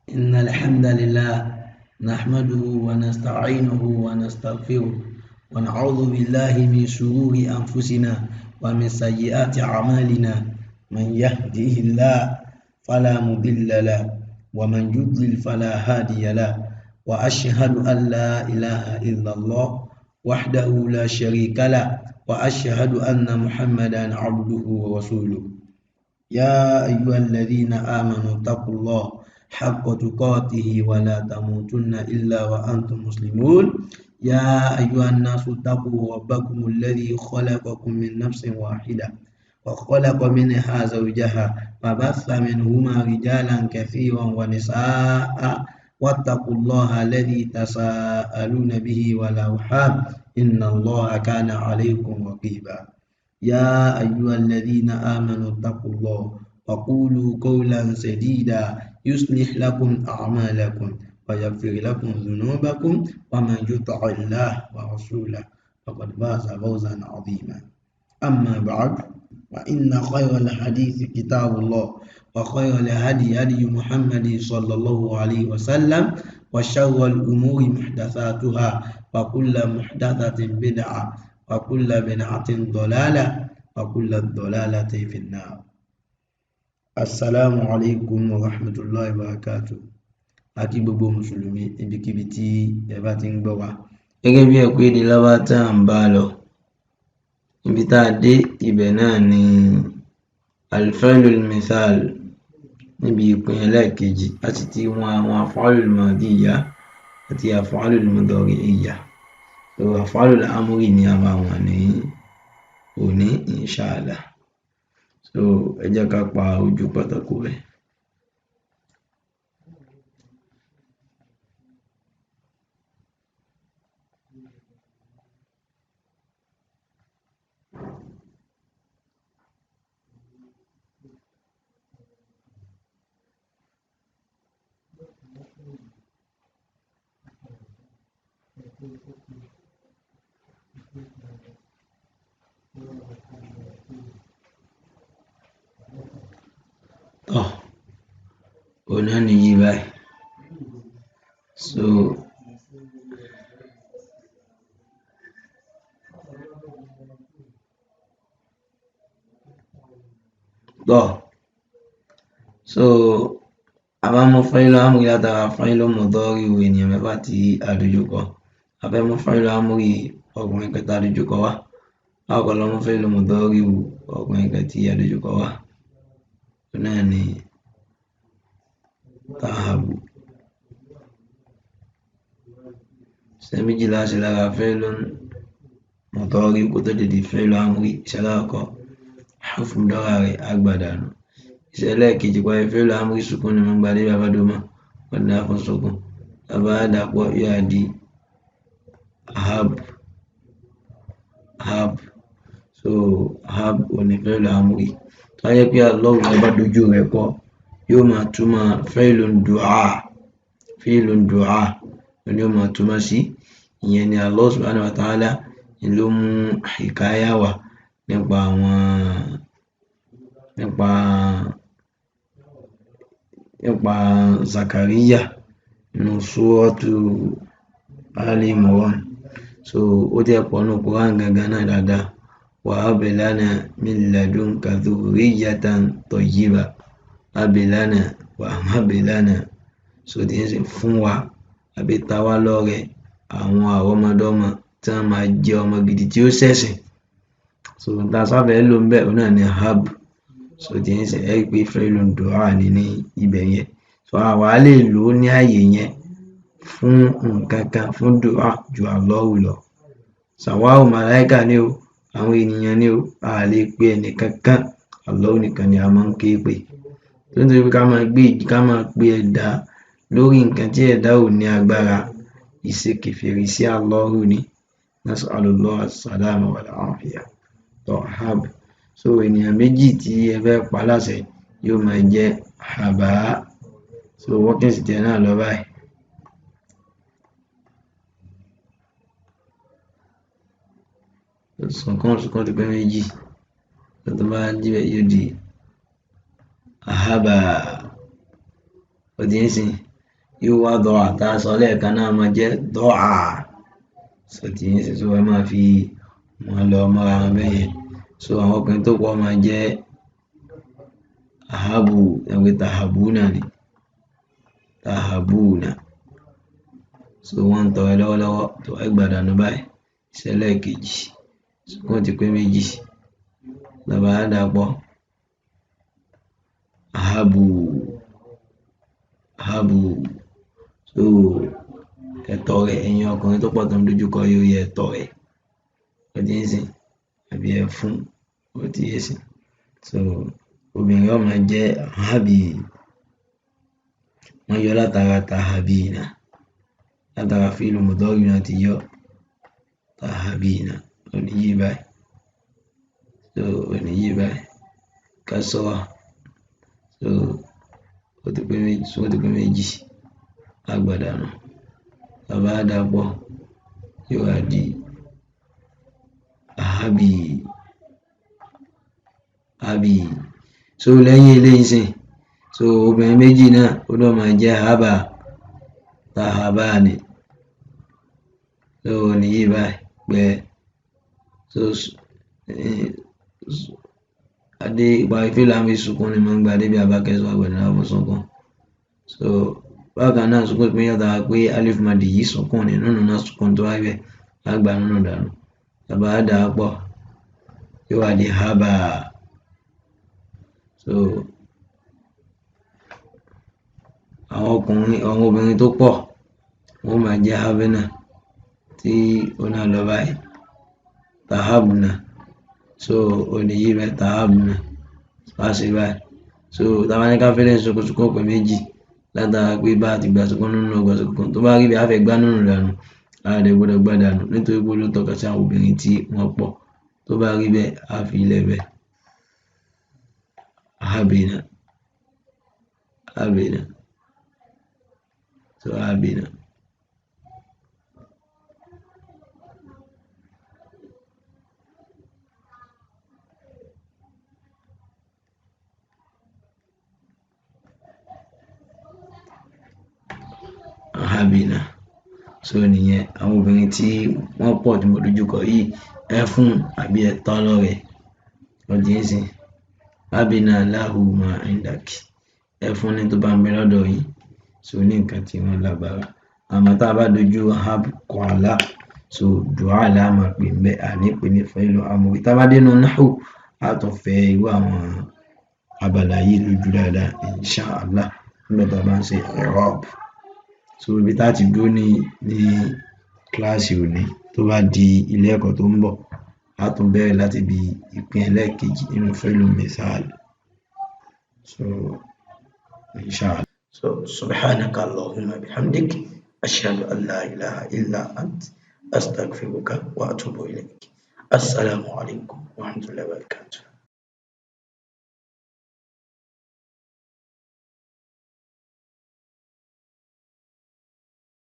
إن الحمد لله نحمده ونستعينه ونستغفره ونعوذ بالله من شرور أنفسنا ومن سيئات أعمالنا. من يهده الله فلا مضل له ومن يضلل فلا هادي له، وأشهد أن لا إله إلا الله وحده لا شريك له، وأشهد أن محمدا عبده ورسوله. يا أيها الذين آمنوا اتقوا الله حق تقاته ولا تموتن إلا وأنتم مسلمون. يا أيها الناس اتقوا ربكم الذي خلقكم من نفس واحدة وخلق منها زوجها وبث منهما رجالا كثيرا ونساء، واتقوا الله الذي تساءلون به والأرحام إن الله كان عليكم رقيبا. يا أيها الذين آمنوا اتقوا الله وقولوا قولا سديدا يصلح لكم أعمالكم ويغفر لكم ذنوبكم، ومن يطع الله ورسوله فقد فاز فوزا عظيما. أما بعد، فإن خير الحديث كتاب الله، وخير الهدي هدي محمد صلى الله عليه وسلم، وشر الأمور محدثاتها، وكل محدثة بدعة، وكل بدعة ضلالة، وكل الضلالة في النار. Assalamu alaikum wa rahmatullahi wa barakatuh. A kí gbogbo mùsùlùmí ibikíbi tí ẹ bá ti ń gbọ́ wa. Gẹ́gẹ́ bí ẹ̀kọ́ èdè Lárúbáwá tá à ń bá lọ, ibi tá a dé ibẹ̀ náà ni al-fi'lul mithal níbi ìpín ẹlẹ́ẹ̀kejì. A sì ti wọn àwọn af'alul madiyya àti af'alul mudari'iyya. So af'alul amri ni a máa wọ̀n ní òní inshallah. So ẹ jẹ́ ká pa ojú pátákó rẹ́. Tọ́ òun náà nìyí báyìí. So tọ́ so a bá mú fi'lu amri látara fi'lu mudari'u ènìyàn mẹ́fà tí a dojúkọ. A fẹ́ mú fi'lu amri ọkùnrin kan tá a dojúkọ wá. A kọ́kọ́ lọ mú fi'lu mudari'u ọkùnrin kan tí a dojúkọ wá. Òun náà ni tahabu. Iṣẹ́ méjì la ṣe lára fi'lu mudari'u kó tó di fi'lu amri. Iṣẹ́ alákọ̀ọ́kọ́ harfu mudara rẹ̀ á gbà dànù. Iṣẹ́ ẹlẹ́ẹ̀kejì parí fi'lu amri sukun ni wọ́n gba dé bàbá doma wọ́n ní àfọ̀n sukun. Bàbá dàpọ̀ yóò di hab hab. So hab òní fi'lu amri. Tó bá jẹ́ pé Allahu lẹ bá dojú rẹ̀ kọ, yóò máa túmọ̀ fi'lun du'a, fi'lun du'a ni yóò máa túmọ̀ sí. Ìyẹn ni Allah subhanahu wa ta'ala ló mú hikaya wá nípa àwọn nípa nípa Zakariya nínú suratu Ali Imran. So ó jẹ́ pọ̀ nínú Quran gangan náà dáadáa. Wa hab lana min ladunka dhurriyyatan tayyiba. Hab lana wa hab lana. So tí ń ṣe fún wa àbí ta wá lọ́rẹ àwọn àrọ́mọdọ́mọ tí wọ́n máa jẹ́ ọmọ gidi tí ó ṣẹ̀sìn. So ta sáfẹ́ lò ń bẹ̀ òun náà ni hab. So tí ń ṣe ẹ rí pé fi'lun du'a ni ní ibẹ̀ yẹn. So àwa lè lò ó ní àyè yẹn fún nǹkan kan fún du'a ju Allahu lọ. Sàwáù màláíkà ni o, àwọn ènìyàn ni o, a lè pe ẹnì kankan, Allahu nìkan ni a máa ń ké pè. Nítorí pé ká máa gbé ká máa pe ẹ̀dá lórí nǹkan tí ẹ̀dá ò ní agbára, ìṣe kèfèrí sí Allahu ni. Nas'alullah as-salama wal afiya. Tọ́ hab. So ènìyàn méjì tí ẹ fẹ́ pa láṣẹ yóò máa jẹ́ haba. So workings tiẹ̀ náà lọ báyìí. Sùnkún sùnkún ti pé méjì. Tó bá jí bẹ́ẹ̀ yóò di haba. Ó ti ń sìn. Yóò wá dọ̀ àtà sọ lẹ́ẹ̀kan náà máa jẹ́ dọ́à. So tí yín sì, so ẹ máa fi wọn lọ mọ́ra wọn bẹ́ẹ̀ yẹn. So àwọn ọkùnrin tó pọ̀ máa jẹ́ ahabu, ẹgbẹ́ tahabuna ni, tahabuna. So wọ́n ń tọrẹ lọ́wọ́lọ́wọ́ tó ẹgbàdànù báyìí. Ìṣẹ̀lẹ̀ kejì, sukùn ti pé méjì, bàbá àdàpọ̀ ahabu, ahabu. So ẹ̀tọ́ rẹ̀, ẹ̀yin ọkùnrin tó pọ̀ tó ń dojúkọ yóò yẹ ẹ̀tọ́ rẹ̀, ó ti ń sìn àbí ẹ fún, ó ti yé sìn. So obìnrin ó máa jẹ́ ahabi, wọ́n yọ látara tahabina, látara fíìlù mùdọ́rì náà ti yọ tahabina, oníyí báyìí. So oníyí báyìí kásọ̀rọ̀. So ó ti pé méjì, so ó ti pé méjì, àgbàdànù. Bàbá àdàpọ̀ yóò wá di ahabi, ahabi. So lẹ́yìn eléyìí sìn, so obìnrin méjì náà ó lọ́ máa jẹ́ haba, tahabani. So oníyí báyìí pẹ́. So adé ìparí fílà ń fi sunkún ni máa ń gba débi abákẹ́sọ̀ àgbàdo fún sunkún. So bákan náà sunkún pín yàtọ̀ pé alif madi yìí sunkún ni nínú náà sunkún tó wáyé bẹ́ẹ̀ lágbà nínú dànù. Bàbá àdàpọ̀ yóò wá di haba. So àwọn ọkùnrin, àwọn obìnrin tó pọ̀ wọ́n máa jẹ́ habina tí ó náà lọ báyìí, tahabna. So oníyí bẹ́ẹ̀ tahabna wá sí báyìí. So táwa ní ká fẹ́lẹ́ sunkún, sunkún pé méjì látara pé bá a ti gbà sunkún nínú ọgbà sunkún tó bá rí bí a fẹ́ gbá nínú dànù, a lè gbọ́dọ̀ gbá dànù nítorí pé ló tọ́ka sí àwọn obìnrin tí wọ́n pọ̀. Tó bá rí bẹ́ẹ̀ a fi ilẹ̀ bẹ́ẹ̀ habina, habina. So habina. Habina. So nìyẹn àwọn obìnrin tí wọ́n pọ̀ tí mo dojúkọ yìí, ẹ fún àbí ẹ tọ́ lọ́rẹ ọdún yìí sìn. Habina lahu ma indaki, ẹ fún ní tó bá ń bẹ lọ́dọ̀ yìí. So ní nǹkan tí wọ́n lágbára. Àmọ́ tá a bá dojú hab kọ́ àlá, so dùá àlá máa pè ń bẹ, àní pè ní fẹ́lú amòwe. Tá a bá dénú náhù, á tún fẹ́ irú àwọn abala yìí lójú dáadáa insha Allah nígbà tá a bá ń ṣe i'rab. So ibi tá a ti dúró ní ní kíláàsì òní, tó bá di ilé ẹ̀kọ́ tó ń bọ̀, á tún bẹ̀rẹ̀ láti ibi ìpín ẹlẹ́ẹ̀kejì nínú fẹ́lú mithal. So insha Allah. So subhanaka Allahumma bihamdik, ashhadu an la ilaha illa ant, astaghfiruka wa atubu ilayk. Assalamu alaikum wa rahmatullahi wa barakatuh.